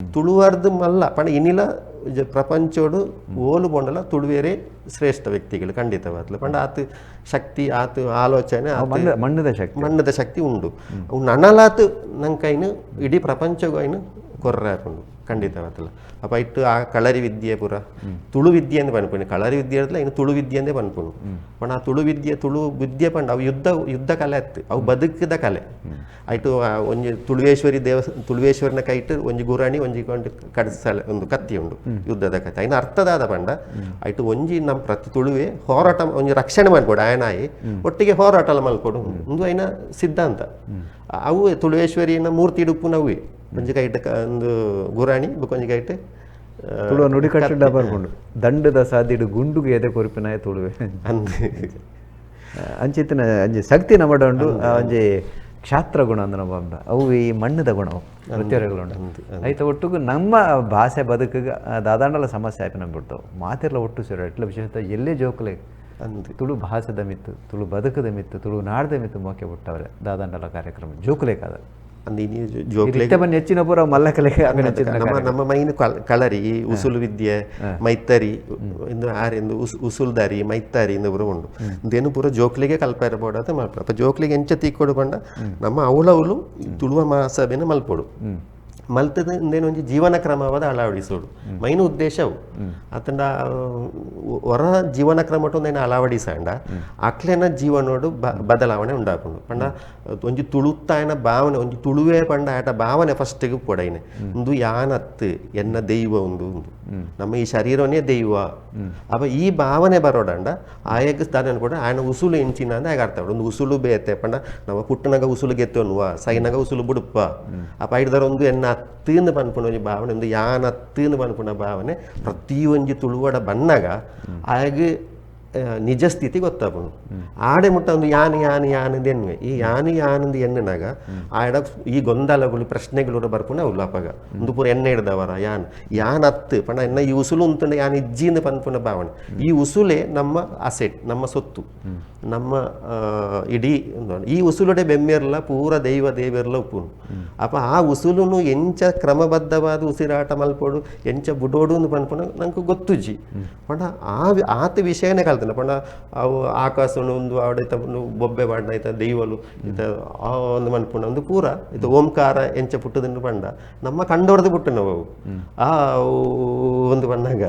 ತುಳುವರ್ದು ಮಲ್ಲ ಪಂಡ ಇನಿಲ ಪ್ರಪಂಚೋಡು ಓಲು ಪೋಂಡಲ ತುಳುವೇರೆ ಶ್ರೇಷ್ಠ ವ್ಯಕ್ತಿಗಳು ಖಂಡಿತವಾದ್ಲು. ಪಂಡ ಆತು ಶಕ್ತಿ, ಆತು ಆಲೋಚನೆ, ಆತು ಮಣ್ಣದ ಶಕ್ತಿ, ಮಣ್ಣದ ಶಕ್ತಿ ಉಂಡು. ಅವು ನನಲಾತು ನಂಕೈನು ಇಡೀ ಪ್ರಪಂಚಗೂ ಐನು ಕೊರ್ರೆ ಆಪುಂಡು ಖಂಡಿತವಾತಲ್ಲ. ಅಪ್ಪ ಇಟ್ಟು ಆ ಕಳರಿ ವಿದ್ಯೆ ಪೂರ ತುಳು ವಿದ್ಯೆ ಅಂದ್ ಪನ್ಪುನಿ. ಕಳರಿ ವಿದ್ಯೆ ಇರ್ತಲ್ಲ, ಇನ್ನು ತುಳು ವಿದ್ಯೆ ಅಂದೇ ಪನ್ಪುನು. ಪಂಡ ಆ ತುಳು ವಿದ್ಯೆ, ತುಳು ವಿದ್ಯೆ ಪಂಡ ಅವು ಯುದ್ಧ ಯುದ್ಧ ಕಲೆ ಅತ್ತು, ಅವು ಬದುಕಿದ ಕಲೆ. ಆಯ್ತು, ಆ ಒಂಜಿ ತುಳುವೇಶ್ವರಿ ದೇವ, ತುಳುವೇಶ್ವರನ ಕೈಟ್ ಒಂಜಿ ಗುರಾಣಿ, ಒಂಜಿ ಒಂದು ಕಡಸಲೆ, ಒಂದು ಕತ್ತಿ ಉಂಡು, ಯುದ್ಧದ ಕತ್ತಿ. ಐನ ಅರ್ಥದಾದ ಪಂಡ ಆಯ್ತು ಒಂಜಿ ನಮ್ಮ ಪ್ರತಿ ತುಳುವೆ ಹೋರಾಟ, ಒಂಜಿ ರಕ್ಷಣೆ ಮಾಡ್ಕೊಡು ಆಯನಾಯಿ ಒಟ್ಟಿಗೆ ಹೋರಾಟ ಮಲ್ಕೊಡು, ಒಂದು ಐನ ಸಿದ್ಧಾಂತ. ಅವು ತುಳುವೇಶ್ವರಿನ ಮೂರ್ತಿ ಇಡುಪ್ಪುನವೇ, ಒಂಜಿ ಕೈಟ್ ಒಂದು ಗುರಾಣಿ, ಬೊಕ ಒಂಜಿ ಕೈಟ್ ತುಳುವ ನುಡಿಕಟ್ಟು ಬರ್ಪುಂಡು, ದಂಡದ ಸಾದಿಡು ಗುಂಡುಗೆ ಎದೆ ಕೊರಿಪಿನಾಯ ತುಳುವೆ ಅಂದ್. ಅಂಚಿತ್ತಿನ ಅಂಜಿ ಶಕ್ತಿ ನಮ್ಮಡ ಉಂಡು. ಆ ಒಂಜಿ ಕ್ಷಾತ್ರ ಗುಣ ಅಂದ್ರೆ ನಮ್ಮ ಅವು ಈ ಮಣ್ಣದ ಗುಣ, ಅವು ಪ್ರತ್ಯೇಕಗಳು ಉಂಡು. ಐತ ಒಟ್ಟುಗು ನಮ್ಮ ಭಾಷೆ ಬದುಕಿಗೆ ದಾದಾಂಡಲ ಸಮಸ್ಯೆ ಆಯ್ತು ನಮ್ಮ ಬಿಡ್ತಾವೆ. ಮಾತಿರ್ಲ ಒಟ್ಟು ಸೇರೋ ಎಟ್ಲ ವಿಶೇಷ ಎಲ್ಲೇ ಜೋಕುಲೆ ಅಂದ್. ತುಳು ಭಾಷೆದ ಮಿತ್ತು, ತುಳು ಬದುಕದ ಮಿತ್ತು, ತುಳು ನಾಡ್ದ ಮಿತ್ತು ಮೋಕೆ ಬಿಟ್ಟವ್ರೆ. ದಾದಾಂಡಲ ಕಾರ್ಯಕ್ರಮ ಜೋಕುಲೇಕಾದ ಅಂದ್ ಇನಿ ಜೋಕ್ಲೆ ಇತ್ತೆ ಬನ್ನ ಹೆಚ್ಚಿನ ಪೂರ ಮಲ್ಲಕಲೆಗೆ ಆಪಿನ ಹೆಚ್ಚಿನ ನಮ್ಮ ನಮ್ಮ ಮೈನ್ ಕಳರಿ, ಈ ಉಸುಲು ವಿದ್ಯೆ, ಮೈತ್ತರಿ ಇಂದು ಆರೆಂದು ಉಸುಲ್ದಾರಿ, ಮೈತ್ತಾರಿ ಇಂದು ಪೂರ ಉಂಡು. ಇಂದೇನು ಪೂರ ಜೋಕ್ಲಿಗೆ ಕಲ್ಪಾರ ಬೋಡಾತ ಮಲ್ಪ. ಅಪ್ಪ ಜೋಕ್ಲಿಗೆ ಎಂಚ ತೀಕೊಡು ಪಂಡ ನಮ್ಮ ಅವಳವಳು ತುಳುವ ಮಹಾಸಭೆನ ಮಲ್ಪೊಡು, ಮಲ್ತದ ಇಂದೇನು ಒಂಜಿ ಜೀವನ ಕ್ರಮವಾದ ಅಳವಡಿಸೋಡು ಮೈನ್ ಉದ್ದೇಶ ಅವು. ಆತಂಡ ಹೊರ ಜೀವನ ಕ್ರಮಟು ಒಂದೇನು ಅಳವಡಿಸಂಡ ಅಕ್ಲೆನ ಜೀವನೋಡು ಬದಲಾವಣೆ ಉಂಡಾಪುಂಡು. ಪಂಡ ಒಂಜಿ ತುಳುತ್ತಾಯನ ಭಾವನೆ, ಒಂಜಿ ತುಳುವೆ ಪಂಡ ಆಟ ಭಾವನೆ ಫಸ್ಟಿಗೆ ಪೊಡೈನೆ. ಒಂದು ಯಾನತ್ತು ಎನ್ನ ದೈವ, ಒಂದು ಒಂದು ನಮ್ಮ ಈ ಶರೀರನೇ ದೈವ. ಅಪ್ಪ ಈ ಭಾವನೆ ಬರೋಡಂಡ ಆಯಗ್ ದಾನ ಕೂಡ ಆಯನ ಉಸುಲು ಎಂಚಿನ ಅಂದ್ರೆ ಆಗ ಅರ್ಥ. ಒಂದು ಉಸುಲು ಬೇತೆ ಪಂಡ ನಮ್ಮ ಪುಟ್ಟನಾಗ ಉಸುಲು ಗೆತ್ತೊನ್ನುವ, ಸೈನಾಗ ಉಸುಲು ಬುಡುಪ. ಅಪ್ಪ ಐಡ್ದರ ಒಂದು ಎನ್ನ ಅತ್ತಂದು ಪನ್ಪುನ ಒಂಜಿ ಭಾವನೆ, ಒಂದು ಯಾನ ಅತ್ತಂದು ಪನ್ಪುನ ಭಾವನೆ ಪ್ರತಿಯೊಂಜಿ ತುಳುವಡ ಬನ್ನಾಗ ಆಯಗ್ ನಿಜ ಸ್ಥಿತಿ ಗೊತ್ತಾಪುಂಡು. ಆಡೆ ಮುಟ್ಟ ಒಂದು ಯಾನ್ ಯಾನ್ ಯಾನ್ ಎನ್ನುವೆ. ಈ ಯಾನ್ ಯಾನಂದು ಎನ್ನುನಾಗ ಆಡ ಈ ಗೊಂದಲಗಳು ಪ್ರಶ್ನೆಗಳು ಬರ್ಪುನ ಅವು ಅಪಗ. ಒಂದು ಪೂರ ಎಣ್ಣೆ ಹಿಡ್ದವರ ಯಾನ್ ಯಾನ್ ಅತ್ತು ಪಂಡ ಎನ್ನ ಈ ಉಸುಲು ಉಂತುಂಡ ಯಾನ್ ಇಜ್ಜಿಂದು ಪನ್ಪುನ ಭಾವನೆ. ಈ ಉಸುಲೆ ನಮ್ಮ ಅಸೆಟ್, ನಮ್ಮ ಸೊತ್ತು, ನಮ್ಮ ಇಡೀ ಒಂದು ಈ ಉಸುಲುಡೆ ಬೆಮ್ಮೆರ್ಲ ಪೂರ ದೈವ ದೇವೆರ್ಲ ಉಪ್ಪುನು. ಅಪ್ಪ ಆ ಉಸುಲುನು ಎಂಚ ಕ್ರಮಬದ್ಧವಾದ ಉಸಿರಾಟ ಮಲ್ಪೊಡು, ಎಂಚ ಬುಡೋಡು ಅಂದ್ ಪನ್ಪುನ ನಂಗೆ ಗೊತ್ತುಜ್ಜಿ. ಪಂಡ ಆ ಆತ ವಿಷಯನೇ ಕಲ್ತನ. ಪಂಡ ಅವು ಆಕಾಶನು ಒಂದು ಆಡೈತ ಬೊಬ್ಬೆ ಪಾಡ್ನ ಐತ ದೈವಲು ಇತ ಆ ಒಂದು ಮನ್ಪುನ ಒಂದು ಪೂರ ಇದು ಓಂಕಾರ ಎಂಚ ಪುಟ್ಟದನ್ನು ಪಂಡ ನಮ್ಮ ಕಂಡೋರ್ದು ಪುಟ್ಟಿನವು ಅವು. ಆ ಒಂದು ಪಣ್ಣಾಗ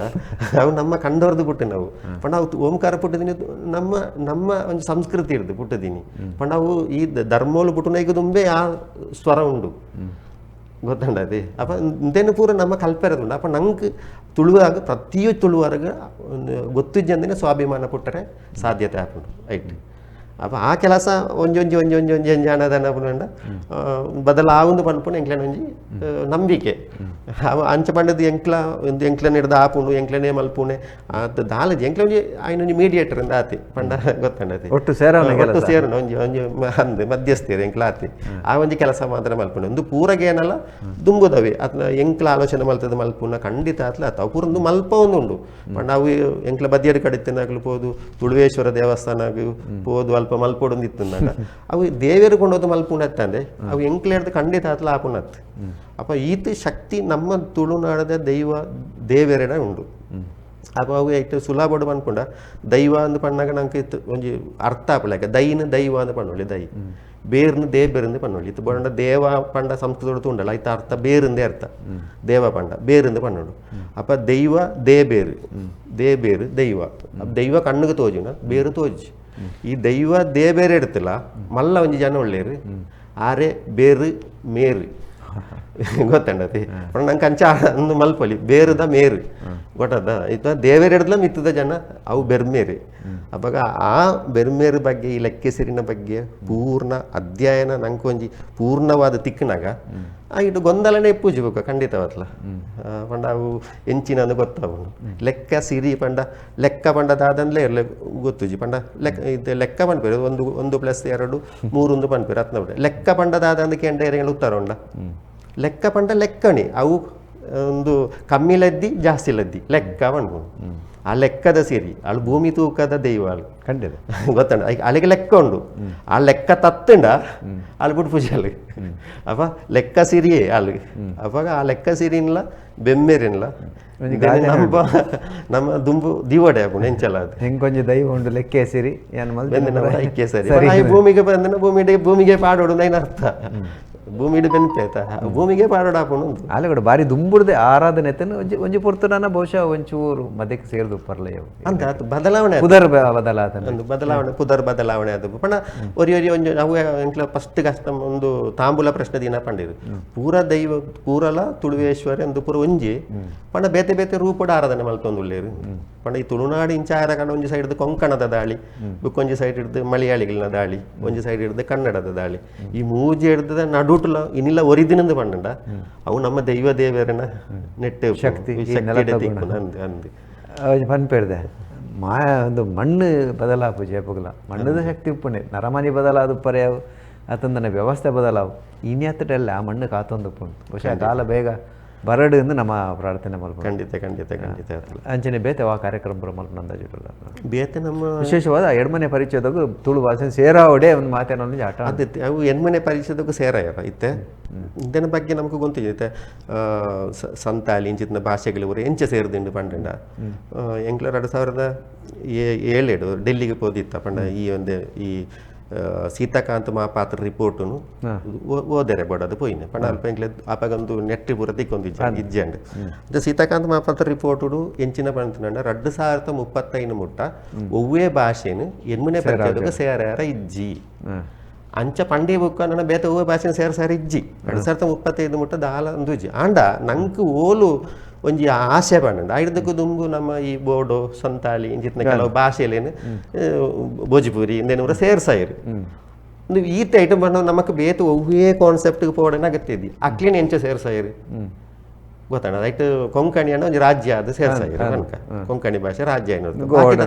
ಅವು ನಮ್ಮ ಕಂಡೋರ್ದು ಪುಟ್ಟಿನವು. ಪಂಡ ಅವು ಓಂಕಾರ ಪುಟ್ಟದಿನಿ ನಮ್ಮ ನಮ್ಮ ಒಂದು ಸಂಸ್ಕೃತಿ ಇರ್ದು ಪುಟ್ಟದಿನಿ. ಪಂಡ ಅವು ಈ ಧರ್ಮೋಲು ಪುಟ್ಟುನೈಗ ದುಂಬೆ ಆ ಸ್ವರ ಉಂಡು, ಗೊತ್ತುಂಡದೆ. ಅಪ್ಪ ಇಂತೇನು ಪೂರ ನಮ್ಮ ಕಲ್ಪೆರದುಂಡು. ಅಪ್ಪ ನಂಗೆ ತುಳುವಾಗ ಪ್ರತಿಯೊ ತುಳುವರ್ಗ ಒಂದು ಗೊತ್ತಿಜ್ಜಂದಿನ ಸ್ವಾಭಿಮಾನ ಪುಟ್ಟರೆ ಸಾಧ್ಯತೆ ಆಪುಂಡು ಐಟ್. ಅಪ್ಪ ಆ ಕೆಲಸ ಒಂಜೊಂಜಿ ಒಂಜೊಂಜಿ ಒಂಜಿ ಒಂಜಿ ಅಣದನ ಪುಂಡ ಬದಲಾವುಂದು ಪನ್ಪುನ ಎಂಕ್ಲೆನ ಒಂಜಿ ನಂಬಿಕೆ. ಅವ ಅಂಚ ಪಂಡದು ಎಂಕ್ಲ ಒಂದು ಎಂಕ್ಲನ ಹಿಡ್ದು ಆಪುಂಡು, ಎಂಕ್ಲನೇ ಮಲ್ಪುಣೆ ಅದು ದಾಲಜಿ ಎಂಕ್ಲ ಒಂಜಿ ಆಯ್ನ ಒಂಜಿ ಮೀಡಿಯೇಟರ್ ಅಂದ ಆತಿ ಪಂಡ ಗೊತ್ತಂಡತಿ. ಒಟ್ಟು ಸೇರವನ ಒಟ್ಟು ಕೆಲಸ. ಸೇರಣ ಒಂಜಿ ಒಂಜಿ ಅಂದ್ ಮಧ್ಯಸ್ಥಿರ ಎಂಕ್ಲ ಆತಿ. ಆ ಒಂಜಿ ಕೆಲಸ ಮಾತ್ರ ಮಲ್ಪುಣೆ. ಒಂದು ಪೂರಗೇನಲ್ಲ ದುಂಬುದವೆ ಅತ್ನ ಎಂಕ್ಲ ಆಲೋಚನೆ ಮಲ್ತದ ಮಲ್ಪುನ ಖಂಡಿತ ಆತ್ಲ ಆತ. ಅವು ಪೂರ ಒಂದು ಮಲ್ಪ ಒಂದು ಉಂಡು. ಪಂಡ ಅವು ಎಂಕ್ಲ ಬದಿಯಡ್ ಕಡಿತನಾಗ್ಲು ಪೋದು ತುಳುವೇಶ್ವರ ದೇವಸ್ಥಾನ ಪೋದು ಅಲ್ಪ ಮಲ್ಪೊಡೊಂದು ಇತ್ತಂದಾಗ ಅವು ದೇವೇರು ಕೊಂಡೋದು ಮಲ್ಪುಣ ಅತ್ತಂದೆ ಅವು ಎಂಕ್ಲೇರ್ದು ಖಂಡಿತ ಆತ್ಲ ಆಪುನತ್. ಅಪ್ಪ ಈತ ಶಕ್ತಿ ನಮ್ಮ ತುಳುನಾಡದ ದೈವ ದೇವೆರೆಡ ಉಂಡು. ಅಪ್ಪ ಅವು ಐಟ್ ಸುಲಭಡು ಪನ್ಪುಂಡ ದೈವ ಅಂದ್ ಪಣ್ಣಾಗ ನಂಗೆ ಇತ್ತು ಒಂಜಿ ಅರ್ಥ ಆಪುಲೆಕ. ದೈನ್ ದೈವ ಅಂದ್ ಪಣ್ಣೊಲಿ, ದೈ ಬೇರ್ನು ದೇಬೇರಂದು ಪಣ್ಣೊಲಿ. ಇತ್ತು ಪಂಡ ದೇವ ಪಂಡ ಸಂಸ್ಕೃತದ ಉಂಡಲ್ಲ, ಐತ ಅರ್ಥ ಬೇರಿಂದೇ ಅರ್ಥ. ದೇವ ಪಂಡ ಬೇರಿಂದು ಪಣ್ಣೋಡು. ಅಪ್ಪ ದೈವ ದೇಬೇರು, ದೇಬೇರು ದೈವ. ಅಪ್ಪ ದೈವ ಕಣ್ಣುಗೆ ತೋಜುನ, ಬೇರು ತೋಜಿ. ಈ ದೈವ ದೇಬೇರೆ എടുത്തിಲ್ಲ ಮಲ್ಲ ಒಂಜಿ ಜನ ಒಳ್ಳೇರು ಆರೆ ಬೇರು ಮೇರು ಗೊತ್ತಂಡತಿ. ಪಂಡ ನಂಗೆ ಕಂಚ ಅಂದು ಮಲ್ಪೊಲಿ ಬೇರುದ ಮೇರು ಗೊತ್ತದ. ಇತ್ತ ದೇವೇರು ಹಿಡ್ದಲ ಮಿತ್ತದ ಜನ ಅವು ಬೆರ್ಮೇರು. ಅವಾಗ ಆ ಬೆರ್ಮೇರು ಬಗ್ಗೆ, ಈ ಲೆಕ್ಕೆಸಿರಿನ ಬಗ್ಗೆ ಪೂರ್ಣ ಅಧ್ಯಯನ ನಂಗೆ ಒಂಜಿ ಪೂರ್ಣವಾದ ತಿಕ್ಕನಾಗ ಆ ಇಟ್ಟು ಗೊಂದಲನೇ ಪೂಜೆ ಬೇಕು ಖಂಡಿತವತ್ಲ. ಪಂಡ ಅವು ಎಂಚಿನ ಅಂದ್ ಗೊತ್ತಾವುಂಡು. ಲೆಕ್ಕ ಸಿರಿ ಪಂಡ ಲೆಕ್ಕ ಪಂಡ ದಾದಂದ್ಲೇ ಇರ್ಲೆ ಗೊತ್ತುಜಿ. ಪಂಡ ಲೆಕ್ಕ ಇದು ಲೆಕ್ಕ ಪನ್ಪೇರು ಒಂದು ಒಂದು ಪ್ಲಸ್ ಎರಡು ಮೂರು ಒಂದು ಪನ್ಪೇರು ಅತ್ನ ಬಿಡ. ಲೆಕ್ಕ ಪಂಡ ದಾದಂದ್ ಕೆಂಡ ಎರೆಗಳು ಉತ್ತರ ಉಂಡ. ಲೆಕ್ಕ ಪಂಡ ಲೆಕ್ಕಣಿ ಅವು ಒಂದು ಕಮ್ಮಿ ಲದ್ದಿ ಜಾಸ್ತಿ ಲದ್ದಿ ಲೆಕ್ಕ ಪನ್ಪುನು. ಆ ಲೆಕ್ಕದ ಸಿರಿ ಅಳು ಭೂಮಿ ತೂಕದ ದೈವ ಅಳು. ಖಂಡಿತ ಗೊತ್ತಂಡ ಅಲ್ಲಿಗೆ ಲೆಕ್ಕ ಉಂಡು, ಆ ಲೆಕ್ಕ ತತ್ತಂಡ ಅಳು ಬಿಟ್ಟು ಪೂಜೆ ಅಳು. ಅಪ್ಪ ಲೆಕ್ಕ ಸಿರಿಯೇ ಅಳು. ಅವಾಗ ಆ ಲೆಕ್ಕ ಸಿರಿನ್ಲ ಬೆಮ್ಮೆರಿನ್ಲ ನಮ್ಮ ನಮ್ಮ ದುಂಬು ದಿವಡೆ ಆಪುಂಡು ಎಂಚಲ ಅದು. ಹೆಂಗೊಂಜಿ ದೈವ ಉಂಡು ಲೆಕ್ಕೆ ಸಿರಿ ಏನ್ ಐಕ್ಯ ಸರಿ ಭೂಮಿಗೆ ಬಂದಿನ ಭೂಮಿಗೆ ಭೂಮಿಗೆ ಪಾಡೋಡು ನೈನ ಅರ್ಥ ಭೂಮಿಡು ಬೆನ್ಪೆ ಆಯ್ತಾ ಭೂಮಿಗೆ ಪಾಡೋಡು ಆಪುಂಡು. ಅಲ್ಲ ಕೂಡ ಬಾರಿ ದುಂಬುಡ್ದೆ ಆರಾಧನೆ ಒಂಜಿ ಒಂಜಿ ಪೊರ್ತುನ ಬಹುಶಃ ಒಂಚೂರು ಮಧ್ಯಕ್ಕೆ ಸೇರ್ದು ಪರ್ಲೆ ಅಂತ ಅದು ಬದಲಾವಣೆ ಪುದರ್ ಬದಲಾದ ಒಂದು ಬದಲಾವಣೆ ಪುದರ್ ಬದಲಾವಣೆ ಅದು ಪಂಡ ಒರಿ ಒರಿ ಒಂಜಿ ಅವು ಎಂಕ್ಲ ಫಸ್ಟ್ ಕಷ್ಟ ಒಂದು ತಾಂಬೂಲ ಪ್ರಶ್ನೆ ದಿನ ಪಂಡಿರು ಪೂರ ದೈವ ಪೂರಲ ತುಳುವೇಶ್ವರ ಎಂದು ಪೂರ ಒಂಜಿ ಪಂಡ ಬೇತೆ ಬೇತೆ ರೂಪದ ಆರಾಧನೆ ಮಲ್ತೊಂದುಲ್ಲೇರು. ಪಂಡ ಈ ತುಳುನಾಡು ಇಂಚ ಆರ ಕಂಡ ಒಂಜಿ ಸೈಡ್ ಕೊಂಕಣದ ದಾಳಿ, ಬುಕ್ಕೊಂಜಿ ಸೈಡ್ ಹಿಡ್ದು ಮಲಯಾಳಿಗಳನ್ನ ದಾಳಿ, ಒಂಜಿ ಸೈಡ್ ಹಿಡ್ದು ಕನ್ನಡದ ದಾಳಿ, ಈ ಮೂಜಿ ಹಿಡ್ದ ನಡುಟುಲ ಇನ್ನಿಲ್ಲ ಒರಿದಿನಂದು ಪಂಡ ಅವು ನಮ್ಮ ದೈವ ದೇವರನ ನೆಟ್ಟು ಶಕ್ತಿ ಅಂದು ಪನ್ಪೇರ್ದೆ ಮಾ ಒಂದು ಮಣ್ಣು ಬದಲಾಪು ಜಯಪುಗಲ ಮಣ್ಣದ ಶಕ್ತಿ ಉಪ್ಪುಂಡೆ ನರಮನಿ ಬದಲಾದ ಪರ್ಯಾವು ಅತಂದನ ವ್ಯವಸ್ಥೆ ಬದಲಾವು ಇನ್ಯತ್ತಟಲ್ಲ ಆ ಮಣ್ಣು ಕಾತೊಂದು ಉಪ್ಪುಂಡು. ಬಹುಶಃ ಕಾಲ ಬೇಗ ಬರಡು ಎಂದು ನಮ್ಮ ಪ್ರಾರ್ಥನೆ ಮಲ್ಪ. ಖಂಡಿತ ಖಂಡಿತ ಖಂಡಿತ. ಅಂಚನೆ ಬೇತೆ ಆ ಕಾರ್ಯಕ್ರಮ ಮಲ್ಪ ಅಂದಾಜಿಲ್ಲ ಬೇತೆ ನಮ್ಮ ವಿಶೇಷವಾದ ಎಡ್ಮನೆ ಪರಿಚಯದಾಗ ತುಳು ಭಾಷೆ ಸೇರಾವಡೆ ಒಂದು ಮಾತೇನೋ ಆಟ ಅದೇ ಅವು ಎಣ್ಮನೆ ಪರಿಚಯದಾಗ ಸೇರಾಯರ ಇತ್ತೆ ಇದನ್ನ ಬಗ್ಗೆ ನಮಗೆ ಗೊತ್ತಿದೆ. ಸಂತಾಲಿ ಇಂಚಿನ ಭಾಷೆಗಳು ಊರು ಎಂಚ ಸೇರಿದಿಂಡು ಪಂಡಂಡ ಎಂಕ್ಲ 2007 ಡೆಲ್ಲಿಗೆ ಪೋದಿತ್ತ ಪಂಡ ಈ ಒಂದು ಈ ಸೀತಾಕಾಂತ ಮಹಾಪಾತ್ರ ರಿಪೋರ್ಟುನು ಓದರೆ ಬೋಡದು ಪೋಯಿನ ಪಂಡ ಅಲ್ಪ ಎಂಕ್ಲೆ ಅಪಗೊಂದು ನೆಟ್ಟಿ ಪೂರ ತಿಕ್ಕೊಂದು ಇಜ್ಜಂಡ್ ಅಂದ್ರೆ ಸೀತಾಕಾಂತ ಮಹಾಪಾತ್ರ ರಿಪೋರ್ಟುಡು ಎಂಚಿನ ಪಂತಂಡ 2035 ಮುಟ್ಟ ಒವ್ವೇ ಭಾಷೆನು ಎನ್ಮನೆ ಪರಿಚಯದಾಗ ಸೇರ್ಯಾರ ಇಜ್ಜಿ ಅಂಚ ಪಂಡಿ ಬುಕ್ಕ ನನ್ನ ಬೇತೆ ಒವ್ವೇ ಭಾಷೆನ ಸೇರ್ ಸಾರ ಇಜ್ಜಿ 2035 ಮುಟ್ಟ ದಾಲ ಅಂದು ಇಜ್ಜಿ. ಆಂಡ ನಂಗೆ ಓಲು ಒಂಜಿ ಆಸೆ ಪಂಡ ಐದಕ್ಕೂ ದುಂಬು ನಮ್ಮ ಈ ಬೋಡೋ ಸಂತಾಳಿ ಇಂಚಿನ ಕೆಲವು ಭಾಷೆಲೇನು ಭೋಜ್ಪುರಿ ಇಂದೇನು ಸೇರ್ಸಾಯಿರು ಈತ ಐಟಮ್ ಬಣ್ಣ ನಮಕ್ ಬೇತು ಒವ್ವೇ ಕಾನ್ಸೆಪ್ಟ್ಗೆ ಪೋಡನ ಅಗತ್ಯ ಇದ್ದಿ ಅಕ್ಲಿನ ಎಂಚ ಸೇರ್ಸಾಯಿರು ಗೊತ್ತಾಣ ರೈಟ್. ಕೊಂಕಣಿ ಅನ್ನ ಒಂಜಿ ರಾಜ್ಯ ಅದು ಸೇರ್ಸಾಯಿರು ಕನಕ ಕೊಂಕಣಿ ಭಾಷೆ ರಾಜ್ಯ ಅನ್ನೋದು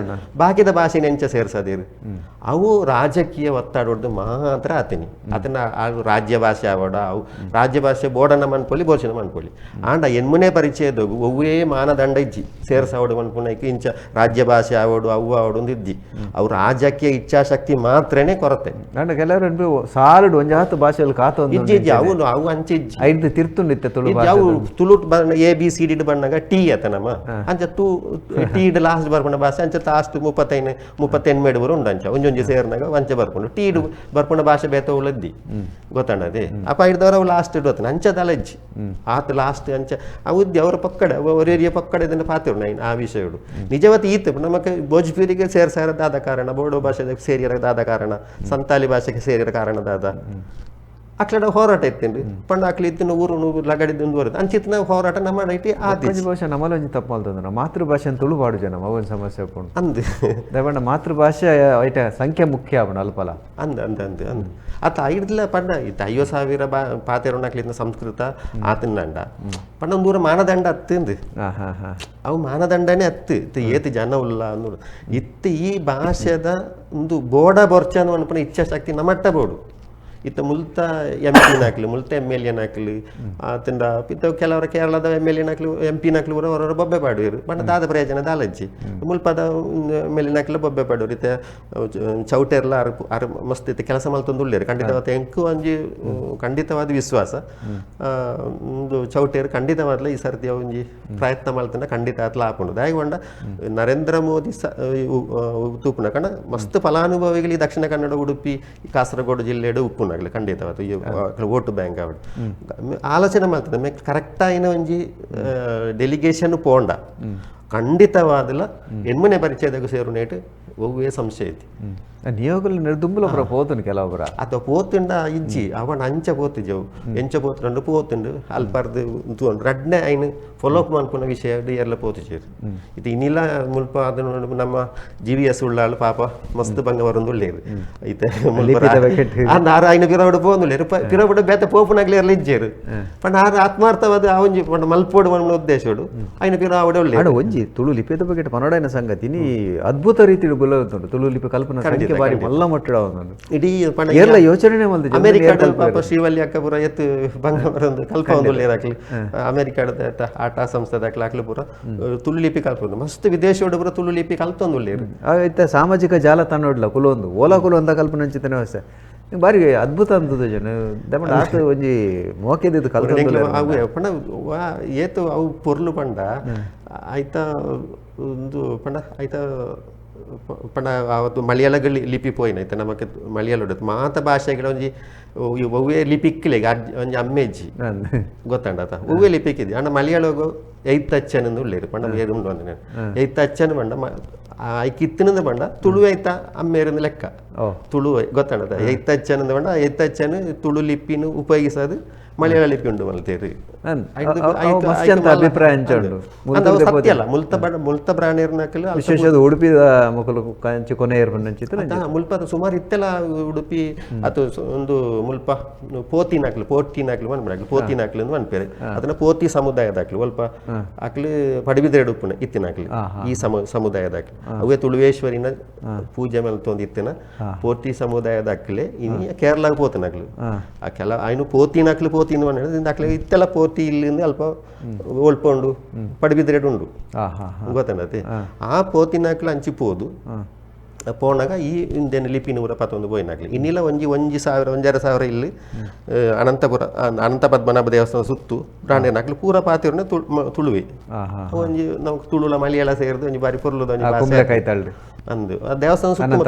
ಬಾಕಿದ ಭಾಷೆನ ಎಂಚ ಸೇರ್ಸದಿರು ಅವು ರಾಜಕೀಯ ಒತ್ತಾಡೋದು ಮಾತ್ರ ಆತೀನಿ ಅದನ್ನ ರಾಜ್ಯ ಭಾಷೆ ಆವಡ ಅವು ರಾಜ್ಯ ಭಾಷೆ ಬೋಡನ ಮನ್ಪೊಲಿ ಬೋಚನ ಮನ್ಪೊಲಿ ಆಂಡ ಎನ್ಮುನೆ ಪರಿಚಯದೋಗು ಒವ್ವೇ ಮಾನದಂಡ ಇಜ್ಜಿ ಸೇರ್ಸಾವಡು ಮನ್ಪುನೈಕ್ ಇಂಚ ರಾಜ್ಯ ಭಾಷೆ ಆವಡು ಅವು ಆವಡು ಒಂದು ಇಜ್ಜಿ ಅವು ರಾಜಕೀಯ ಇಚ್ಛಾಶಕ್ತಿ ಮಾತ್ರನೇ ಕೊರತೆ. ಕೆಲವರು ಸಾಲುಡು ಒಂಜಿ ಹತ್ತು ಭಾಷೆಯಲ್ಲಿ ಕಾತು ಇಜ್ಜಿ ಇಜ್ಜಿ ಅವು ಅವು ಅಂಚೆ ಇಜ್ಜಿ ಐದು ತಿರ್ತುಂಡಿತ್ತೆ ತುಳು ಅವು Tulu A B C D ಬಣ್ಣಗ T ಆತ ನಮ್ಮ ಅಂಚ ತೂ ಟಿ ಇಡ್ ಲಾಸ್ಟ್ ಬರ್ಪುಂಡ ಭಾಷೆ ಅಂಚ ಲಾಸ್ಟ್ 35 38 ಬರು ಉಂಡು ಅಂಚ ಒಂಜೊಂಜಿ ಸೇರ್ನಾಗ ಅಂಚ ಬರ್ಪುಂಡು ಟಿ ಇಡ್ ಬರ್ಪುಂಡ ಭಾಷೆ ಬೇತ ಉಳದ್ದಿ ಗೊತ್ತಂಡದೆ ಅಪ್ಪ ಹಿಡ್ದವ್ರು ಅವು ಲಾಸ್ಟ್ ಇಡುತ್ತ ಅಂಚದಲ್ಲ ಇಜ್ಜಿ ಆತ ಲಾಸ್ಟ್ ಅಂಚ ಆ ಉದ್ದಿ ಅವರ ಪಕ್ಕಡೆ ಒರೇರಿಯ ಪಕ್ಕಡೆ ಇದನ್ನು ಪಾತಿರು ನೈನ್ ಆ ವಿಷಯಗಳು ನಿಜವತ್ತು ಈತ ನಮಕ್ ಭೋಜ್ಪುರಿಗೆ ಸೇರ್ಸಾರದಾದ ಕಾರಣ ಬೋಡೋ ಭಾಷೆ ಸೇರಿರದಾದ ಕಾರಣ ಸಂತಾಲಿ ಭಾಷೆಗೆ ಸೇರಿರ ಕಾರಣದಾದ ಅಕ್ಲಡ ಹೋರಾಟ ಇತ್ತೇನ್ರಿ ಪಂಡ ಅಕ್ಲಿ ಇತ್ತಿನ ಊರು ಲಗಡಿದ್ದು ಬರುತ್ತೆ ಅಂಚಿತ್ತಿನ ಹೋರಾಟ ನಮ್ಮ ಐಟಿ ಆದಿ ಭಾಷೆ ನಮ್ಮಲ್ಲಿ ಒಂಜಿ ತಪ್ಪು ಮಲ್ತಂದ್ರೆ ಮಾತೃಭಾಷೆ ತುಳು ಪಾಡು ಜನ ಅವೊಂದು ಸಮಸ್ಯೆ ಉಂಟು ಅಂದ್ ದಯಪಂಡ ಮಾತೃಭಾಷೆ ಐಟ ಸಂಖ್ಯೆ ಮುಖ್ಯ ಆಪುಂಡು ಅಲ್ಪಲ ಅಂದ ಅಂದ ಅಂದ ಅಂದ್ ಆತ ಐಡ್ಲ ಪಂಡ ಇತ್ತ 50,000 ಬಾ ಪಾತೆರೊಂಡಕ್ಲಿಂದ ಸಂಸ್ಕೃತ ಆತನಂಡ ಪಂಡ ಒಂದೂರ ಮಾನದಂಡ ಅತ್ತಿಂದು ಅವು ಮಾನದಂಡನೇ ಅತ್ತು ಇತ್ತು ಏತು ಜನ ಉಲ್ಲ ಅಂದು ಇತ್ತು ಈ ಭಾಷೆದ ಒಂದು ಬೋಡ ಬೊರ್ಚ ಅನ್ಪುನ ಇಚ್ಛಾಶಕ್ತಿ ನಮ್ಮಟ್ಟ ಬೋಡು ಇತ್ತ ಮುಲ್ತ ಎಂ ಪಿನಾಕ್ಲು ಮುಲ್ತ ಎಮ್ ಎಲ್ ಎನಾಕ್ಲು ಆತಂಡ ಇತ್ತ ಕೆಲವರ ಕೇರಳದ ಎಮ್ ಎಲ್ ಎನಾಕ್ಲು ಎಂ ಪಿನಾಕ್ಲು ಅವರವರ ಬೊಬ್ಬೆ ಪಾಡುವರು ಬಣ್ಣ ದಾದ ಪ್ರಯೋಜನ ದಾಲಜ್ಜಿ ಮುಲ್ಪದ ಎಮ್ ಎಲ್ ಎನಾಕ್ಲು ಬೊಬ್ಬೆ ಪಾಡುವರು ಇತ್ತ ಚೌಟೆರ್ಲ ಅರ್ ಅರ್ ಮಸ್ತ್ ಇತ್ತ ಕೆಲಸ ಮಲ್ತೊಂದು ಉಳ್ಳೇರು ಖಂಡಿತವಾದ ಎಂಕು ಒಂಜಿ ಖಂಡಿತವಾದ ವಿಶ್ವಾಸ ಒಂದು ಚೌಟೇರು ಖಂಡಿತವಾದ್ಲ ಈ ಸರ್ತಿ ಒಂಜಿ ಪ್ರಯತ್ನ ಮಲ್ತಂಡ ಖಂಡಿತ ಆತ್ಲ ಆಪುಂಡು ದಾಯಗೊಂಡ ನರೇಂದ್ರ ಮೋದಿ ಸ ತೂಪುನ ಕಣ ಮಸ್ತ್ ಫಲಾನುಭವಿಗಳು ಈ ದಕ್ಷಿಣ ಕನ್ನಡ ಉಡುಪಿ ಕಾಸರಗೋಡು ಜಿಲ್ಲೆಡು ಉಪ್ಪುನ ಖಂಡಿತವಾದ ವೋಟ್ ಬ್ಯಾಂಕ್ ಅವಡು ಆಲೋಚನೆ ಮಾಡ್ತದೆ ಮೇ ಕರೆಕ್ಟ್ ಆಯಿನ ಒಂಜಿ ಡೆಲಿಗೇಷನ್ ಪೋಂಡ ಖಂಡಿತವಾದಲ ಎಣ್ಮನೆ ಪರಿಚಯದಾಗ ಸೇರುನೇಟ್ ಒವ್ವೇ ಸಂಶಯ ಐತಿ ನಿಯೋಗలు ನಿರ್ದುಂಬುಲ ಪೋತುಂಡು ಕೆಲವೊಬ್ಬರ ಅಥವಾ ಪೋತುಂಡ ಇಜ್ಜಿ ಅವನ ಅಂಚ ಪೋತಿಜವು ಎಂಚ ಪೋತುಂಡು ಪೋತುಂಡು ಅಲ್ಪರ್ದು ತೂಂಡು ರಡ್ನೆ ಐನು Follow up ಮನ್ಪುನ ವಿಷಯ ಏರ್ಲ ಪೋತುಜೆರ್. ಇದು ಇನ್ನಿಲ್ಲ ಮುಲ್ಪ ಅದನ್ನು ನಮ್ಮ G V S ಉಳ್ಳಾಳು ಪಾಪ ಮಸ್ತ್ ಬಂಗ ಬರೊಂದುಲ್ಲೆರ್. ಇತ್ತೆ ಅಂದ್ ಆರ್ ಆಯ್ನ ಪಿರವುಡು ಪೋವೊಂದುಲ್ಲೆರ್. ಪಿರವುಡು ಬೇತೆ ಪೋಪುನಕ್ಲು ಏರ್ಲ ಇಜ್ಜೆರ್. ಪಂಡ ಆರ್ ಆತ್ಮಾರ್ಥವಾದ ಆ ಒಂಜಿ ಪಂಡ ಮಲ್ಪೊಡು ಪನ್ಪುನ ಉದ್ದೇಶೊಡು ಆಯ್ನ ಪಿರವುಡು ಉಲ್ಲೆರ್. ಆಂಡ ಒಂಜಿ ತುಳು ಲಿಪಿದ ಬಗ್ಗೆ ಪನೊಡಾಯಿನ ಸಂಗತಿ ಇನಿ ಅದ್ಭುತ ರೀತಿಡ್ ಬುಲೆವೊಂದುಂಡು. ತುಳು ಲಿಪಿ ಕಲ್ಪನ ಸಂಖ್ಯೆ ಬಾರಿ ಮಲ್ಲ ಮಟ್ಟಡ್ ಆವೊಂದುಂಡು. ಇಡೀ ಪಂಡ ಏರ್ಲ ಯೋಚನೆ ಮಲ್ದಿಜೆರ್. ಅಮೆರಿಕಡ್ ಪಾಪ ಶ್ರೀವಲ್ಲಿ ಅಕ್ಕ ಪೂರ ಎತ್ ಬಂಗ ಬರೊಂದು ಕಲ್ಪವೊಂದುಲ್ಲೆರ್ ಅಕ್ಲು. ಅಮೆರಿಕಡ್ ಆಟ ಸಂಸ್ಥೆದ ಅಕ್ಲು ಪೂರ ತುಳು ಲಿಪಿ ಕಲ್ಪೊಂದು ಮಸ್ತ್ ವಿದೇಶಡ್ ಪೂರ ತುಳು ಲಿಪಿ ಕಲ್ತೊಂದುಲ್ಲೆರ್. ಇತ್ತೆ ಸಾಮಾಜಿಕ ಜಾಲತಾಣಡ್ಲ ಕುಲೊಂದು ಓಲಾ ಕುಲೊಂದ ಕಲ್ಪನಂಚಿತ್ತಿನ ವ್ಯವಸ್ಥೆ ಬಾರಿ ಅದ್ಭುತ ಅಂತದ ಜನ ದಮಂಡ ಆತ ಒಂಜಿ ಮೋಕೆದಿದ್ದು ಕಲ್ತೊಂದುಲ್ಲೆರ್. ಅವು ಪಂಡ ಏತ್ ಅವು ಪೊರ್ಲು ಪಂಡ ಐತ ಒಂದು ಪಂಡ ಐತ ಪಂಡ ಆವತ್ತು ಮಲಯಾಳಗಳು ಲಿಪಿ ಪೋಯಿನ ಇತ್ತೆ ನಮಕ್ ಮಲಯಾಳಡ್ ಮಾತ ಭಾಷೆಗಳ ಒಂಜಿ ಒವ್ವೇ ಲಿಪಿಕ್ಲೆಗ್ ಒಂಜಿ ಅಮ್ಮೆಜ್ಜಿ ಗೊತ್ತಂಡ ಅತ ಒವ್ವೇ ಲಿಪಿಕ್ಕಿದೆ. ಆಂಡ ಮಲಯಾಳಗು ಎಯ್ತಚ್ಚನ್ ಉಲ್ಲೆರ್ ಪಂಡ ಏರ್ ಉಂಡು ಅಂದ್ ಎಯ್ತಚ್ಚನ್ ಪಂಡ ಐಕ್ ಇತ್ತಿನಂದು ಪಂಡ ತುಳು ಐತ ಅಮ್ಮೇರಂದು ಲೆಕ್ಕ ತುಳು ಗೊತ್ತಂಡತ ಎಯ್ತಚ್ಚನ್ ಪಂಡ ಎಯ್ತಚ್ಚನ್ ತುಳು ಲಿಪಿನ ಉಪಯೋಗಿಸೋದು ಮಲಯಾಳ ಲಿಪಿ ಉಂಡು ಮಲ್ತೇರು. ಅಭಿಪ್ರಾಯ ಸತ್ಯ ಅಲ್ಲ. ಮುಲ್ತ ಮುಲ್ತ ಬ್ರಾಣೇರ್ನಕಲು ವಿಶೇಷ ಉಡುಪಿದ ಮೊಕಲು ಕಂಚಿ ಕೊನೆಯರ್ ಪಂಚಿತ್ತು ಮುಲ್ಪ ಸುಮಾರು ಇತ್ತೆಲ್ಲ ಉಡುಪಿ ಅದು ಒಂದು ಮುಲ್ಪ ಪೋತಿನಾಕ್ಲು ಪೋಟಿನಾಕ್ಲು ಪನ್ಪುನಾಕ್ಲು ಪೋತಿನಾಕ್ಲು ಅಂತ ಪನ್ಪೇರು. ಅದನ್ನ ಪೋತಿ ಸಮುದಾಯದಾಕ್ಲು ಒಲ್ಪ ಅಕ್ಲು ಪಡುಬಿದ್ರೆಡ್ ಉಪ್ಪುನ ಇತ್ತಿನಾಕ್ಲು ಈ ಸಮುದಾಯದಾಕ್ಲು ಅವೇ ತುಳುವೇಶ್ವರಿನ ಪೂಜೆ ಮಲ್ತೊಂದು ಇತ್ತಿನ ಪೋತಿ ಸಮುದಾಯದಾಕ್ಲೆ ಇನಿ ಕೇರಳಗ್ ಪೋತಿನಾಕ್ಲು. ಆ ಕೆಲ ಆಯ್ನು ಪೋತಿನಾಕ್ಲು ಪೋತಿನ ಅಕ್ಲೆ ಇತ್ತೆಲ್ಲ ಪೋತಿ ಇಲ್ಲಿಂದ ಅಲ್ಪ ಒಲ್ಪ ಉಂಡು ಪಡುಬಿದ್ರೆಡ್ ಉಂಡು ಗೊತ್ತಂಡತೆ. ಆ ಪೋತಿನಾಕ್ಲು ಅಂಚಿ ಪೋದು ಪೋನಾಗ ಈ ಇಂದೇನು ಲಿಪಿನ ಊರ ಪತ್ತೊಂದು ಪೋಯಿನಾಕ್ಲು. ಇನ್ನಿಲ್ಲ ಒಂಜಿ ಒಂಜಿ ಸಾವಿರ ಒಂಜರ ಸಾವಿರ ಇಲ್ಲಿ ಅನಂತಪುರ ಅನಂತ ಪದ್ಮನಾಭ ದೇವಸ್ಥಾನ ಸುತ್ತು ಬ್ರಾಂಡೇನಾಕ್ಲು ಪೂರ ಪಾತಿರ್ನ ತುಳುವೆ ಒಂಜಿ ನಮ್ಗೆ ತುಳುಲ ಮಲಯಾಳ ಸೇರಿದು ಒಂಜಿ ಬಾರಿ ಪೊರ್ಲುದ ಒಂಜಿ ಅಂದು ಆ ದೇವಸ್ಥಾನ ಸುತ್ತ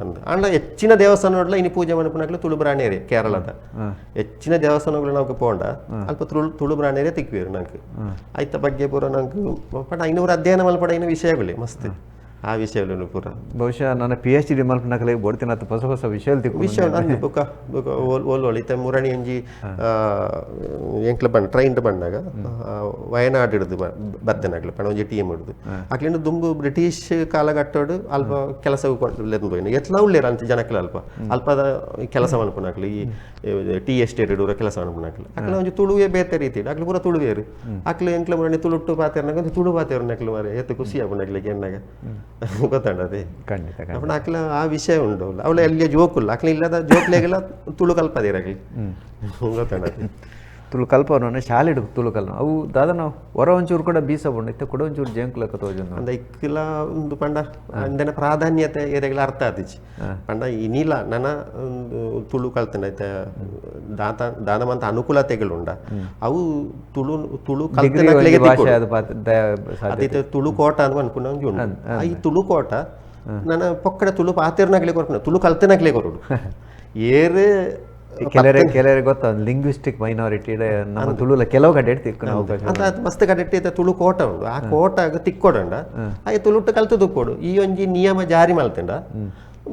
ಅಂದು. ಆಂಡ ಹೆಚ್ಚಿನ ದೇವಸ್ಥಾನಗಳ ಇನಿ ಪೂಜೆ ಮನ್ಪುನಕ್ಲು ತುಳು ಬ್ರಾಣೇರೆ ಕೇರಳದ ಹೆಚ್ಚಿನ ದೇವಸ್ಥಾನಗಳು ನಮ್ಗೆ ಪೋಂಡ ಅಲ್ಪ ತುಳು ತುಳು ಬ್ರಾಣೇರೆ ತಿಕ್ಕಿರು ನಂಗೆ ಐತ ಬಗ್ಗೆ ಪೂರ ನಂಗೆ ಪಂಡ ಐನೂರು ಅಧ್ಯಯನ ಮಲ್ಪಡ ಐನ ವಿಷಯಗಳೇ ಮಸ್ತ್ ಆ ವಿಷಯಗಳು ಪೂರ. ಬಹುಶಃ ನನ್ನ PhD ಮಲ್ಪನಕಲೆ ಬೋಡ್ತಿನ ಹೊಸ ಹೊಸ ವಿಷಯ ವಿಷಯ ಅಂದು ಬೊಕ್ಕ ಬೊಕ್ಕ ಓಲ್ ಓಲ್ ಇತ್ತೆ ಮುರಣಿ ಒಂಜಿ ಎಂಕ್ಲ ಬಣ್ಣ ಟ್ರೈನ್ ಬಂದಾಗ ವಯನಾಡ್ ಹಿಡಿದು ಬತ್ತನಾಗ್ಲು ಪಂಡ ಒಂಜಿ ಟೀಮ್ ಹಿಡಿದು ಅಕ್ಲಿಂದ ದುಂಬು ಬ್ರಿಟಿಷ್ ಕಾಲಘಟ್ಟೋಡು ಅಲ್ಪ ಕೆಲಸ ಹೋಯಿನ ಎತ್ಲ ಉಳ್ಳೇರು ಅಂತ ಜನಕ್ಲ ಅಲ್ಪ ಅಲ್ಪದ ಕೆಲಸ ಮನ್ಪುನಾಕ್ಲು ಈ ಟೀ ಎಸ್ಟೇಟ್ ಇಡೂರ ಕೆಲಸ ಮನ್ಪುನಾಕ್ಲು ಅಕ್ಲ ಒಂಜಿ ತುಳುವೆ ಬೇತೆ ರೀತಿ ಅಕ್ಲು ಪೂರ ತುಳುವೇರು ಅಕ್ಲು ಎಂಕ್ಲ ಮುರಣಿ ತುಳುಟ್ಟು ಪಾತೇರ್ನಾಗ ತುಳು ಪಾತೇರ್ನಕ್ಲು ಮಾರೆ ಎತ್ತು ಖುಷಿ ಆಪುನಕ್ಲಿಗೆ ಎನ್ನಾಗ ಗೊತ್ತಂಡದೆ. ಖಂಡಿತ ಅಪ್ಪಣ ಅಕ್ಲ ಆ ವಿಷಯ ಉಂಡು ಅವಳ ಎಲ್ಲಿಯ ಜೋಕುಲ್ಲ ಅಕ್ಲ ಇಲ್ಲದ ಜೋಕ್ಲೆಗೆಲ್ಲ ತುಳು ಕಲ್ಪದಿರಕ್ಲಿ ಗೊತ್ತಂಡದೆ. ತುಳು ಕಲ್ಪವನ ಶಾಲೆಡು ತುಳು ಕಲ್ನ ಅವು ದಾದನ ಹೊರ ಒಂಚೂರು ಕೂಡ ಬೀಸ ಬಣ್ಣ ಇತ್ತೆ ಕೂಡ ಒಂಚೂರು ಜಂಕ್ಲಕ್ಕ ತೋಜೊಂದು ಅಂದ ಇಕ್ಕಿಲ ಒಂದು ಪಂಡ ಅಂದನ ಪ್ರಾಧಾನ್ಯತೆ ಏರೆಗಳ ಅರ್ಥ ಆತಿಚಿ ಪಂಡ ಇನಿಲ ನನ್ನ ಒಂದು ತುಳು ಕಲ್ತನ ಐತೆ ದಾತ ದಾನಮಂತ ಅನುಕೂಲತೆಗಳುಂಡ ಅವು ತುಳು ತುಳು ಕಲ್ತನಕ್ಲೆಗೆ ಅದಿತ್ತೆ ತುಳು ಕೋಟ ಅಂತ ಅನ್ಕೊಂಡ ಒಂಜಿ ಉಂಡು. ಈ ತುಳು ಕೋಟ ನನ್ನ ಪೊಕ್ಕಡೆ ತುಳು ಪಾತೆರ್ನಕ್ಲೆ ಕೊರ್ಪುನ ತುಳು ಕಲ್ತನಕ್ಲೆ ಕೊರಡು ಏರು ಕೆಲವರಿಗೆ ಗೊತ್ತ ಲಿಂಗ್ವಿಸ್ಟಿಕ್ ಮೈನಾರಿಟಿ ನಮ್ಮ ತುಳುಲ ಕೆಲವು ಕಡೆ ಅಂತ ಮಸ್ತ್ ಕಡೆ ತುಳು ಕೋಟ ಉಂಡು. ಆ ಕೋಟ ತಿಕ್ಕೊಡಂಡ ಆಯ್ ತುಳುಟ್ಟು ಕಲ್ತು ತುಕ್ಕೊಡು ಈ ಒಂಜಿ ನಿಯಮ ಜಾರಿ ಮಲ್ತಂಡ